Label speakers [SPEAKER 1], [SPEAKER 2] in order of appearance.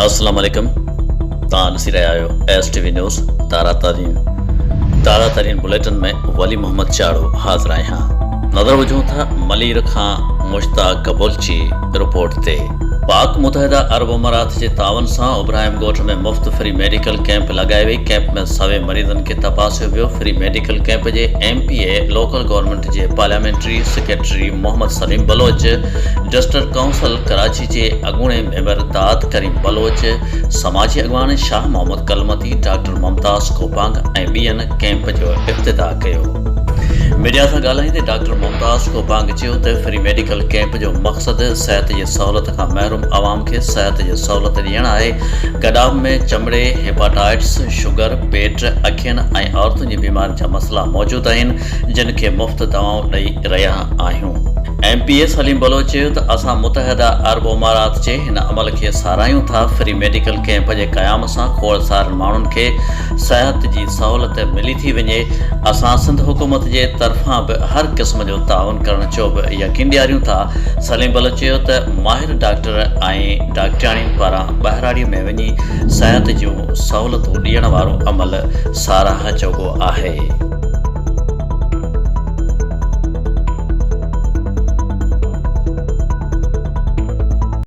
[SPEAKER 1] السلام عليڪم توهان ڏسي رهيا آهيو ايس ٽي وي نيوز تارا ترين تارا ترين بليٽن ۾ ولي محمد چاڙو حاضر آهيان نظر وجهون ٿا ملير کان مشتاق گبولچي رپورٽ تي پاڪ متحده عرب امارات جي تعاون سان ابراهيم ڳوٺ ۾ مفت فري ميڊيڪل ڪئمپ لڳائي وئي، ڪئمپ ۾ سوين مريضن کي تپاسيو ويو، فري ميڊيڪل ڪئمپ جي M P A local government جي parliamentary secretary Muhammad Saleem Baloch, district council Karachi جي اڳوڻي ميمبر داد ڪريم بلوچ، سماجي اڳواڻ شاهه محمد ڪلمتي، ڊاڪٽر ممتاز گوپانگ ۽ ٻين ڪئمپ جو افتتاح ڪيو. ميڊيا سان ڳالهائيندي ڊاڪٽر ممتاز گوپانگ چيو ته فري ميڊيڪل ڪئمپ جو مقصد صحت جي سهولت کان محروم عوام کي صحت جي سهولت ڏيڻ آهي، گڏاپ ۾ چمڙي، هيپاٽائٽس، شگر، پيٽ، اکين ۽ عورتن جي بيمارين جا مسئلا موجود آهن جن کي مفت دوائون ڏئي رهيا آهيون. M P A Saleem Baloch چيو ته اسان متحده عرب امارات جي هن عمل کي ساراهيون ٿا، فري ميڊيڪل ڪئمپ جي قيام سان کوڙ سارن ماڻهن کي صحت جي سهولت ملي ٿي وڃي، اسان سنڌ حڪومت جي طرفان به هر قسم جو تعاون ڪرڻ جو به يقين ڏياريون ٿا، سليم بلوچ چيو ته ماهر ڊاڪٽر ۽ ڊاڪٽرياڻين پاران ٻهراڙي ۾ وڃي صحت جون سهولتون ڏيڻ وارو عمل ساراهه جوڳو آهي.